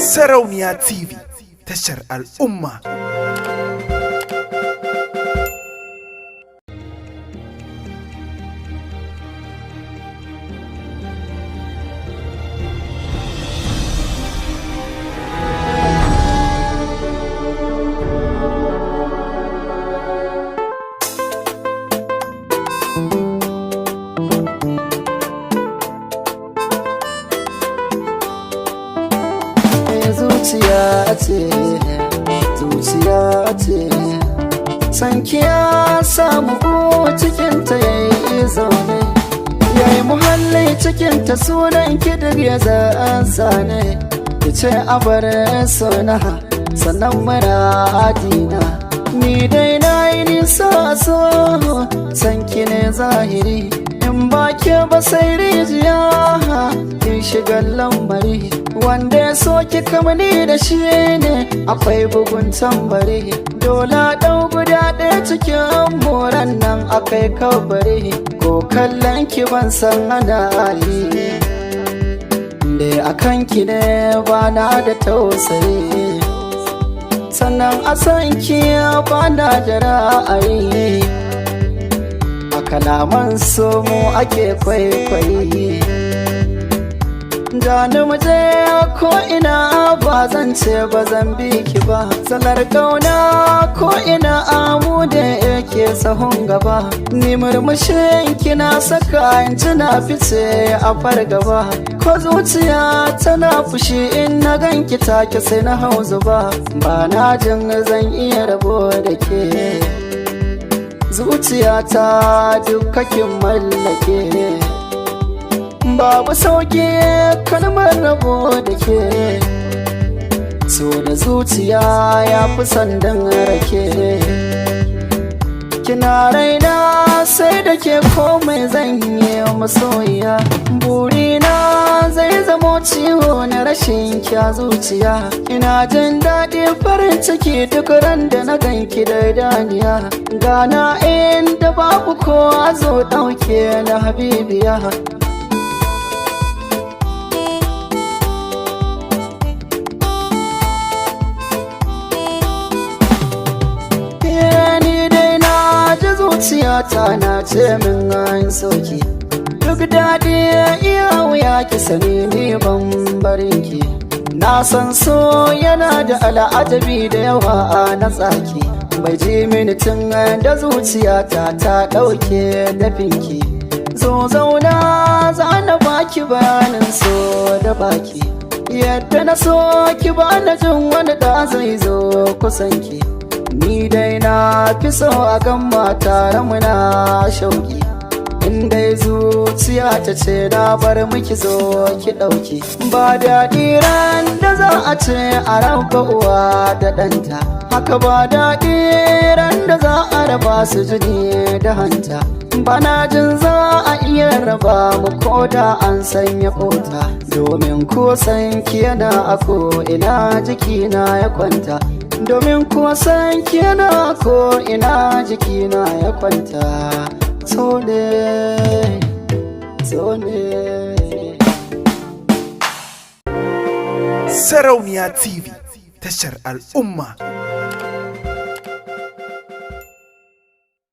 Sarauniya TV, tashar al'umma. Zuciya ce, zuciya ce, sanki ya samu ko cikinta ya yi zaune, ya yi muhalli cikinta, sunan kidir ya zane, ki ce abar suna, sannan muradina. Ni dai na yi nisa, so sanki ne zahiri, in ba ke ba sai rijiya, kin shiga lambari, wanda ya soki kamani da shi ne akwai bugun tambari. Dole ɗau guda ɗaya cikin moran nan akai kabari, ko kallon ki ban san ana yi da akan ki ne, ba na da tausayi, sannan a san ki ba na da ra'ayi. A kalaman so mu ake kwaikwayi. Jani muje ko ina, ba zan ce ba zan bi ki ba. Salar kauna ko ina amu da yake sahun gaba. Ni murmushin kina saka in tuna fice a fargaba. Ko zuciya tana fushi, in na ganki take sai na hau zuba. Ba na jin zan iya rabo da ke. Zuciyata dukkakin mallake, babu sauki kalmar rabo da ke. So da zuciya ya fi sandan rake. Kina raina, sai da ke komai zan yi masoyiya. Burina zai zamo ciwo na rashin kya zuciya. Ina jin daɗi, farin ciki duk ran da na ganki da daniya. Gana inda babu kowa, zo ɗauke na habibiya. Zuciyata na ce min an soki, duk daɗi iya wuya, ki sani ni ban barin ki. Na san so yana da al'ajabi da yawa a na tsaki, bai ji mini tun da zuciyata ta ɗauke dafinki. Zo zauna, za na baki bayanin so da baki. Yadda na so ki, ba na jin wani da zai zo kusanki. Ni dai na fi so a gan tare muna shauki. In dai zuciya ta ce na bar miki, zo ki ɗauki. Ba daɗi ran da za a ce a raba uwa da ɗanta. Haka ba daɗi ran da za a raba su jini da hanta. Bana jin za a iya raba mu ko da an sanya kota. Domin ko san ki yana a ko ina jikina ya kwanta. Domin kuwa san kina ko ina jikina ya kwanta. So ne, so ne. Sarauniya TV, tashar al'umma.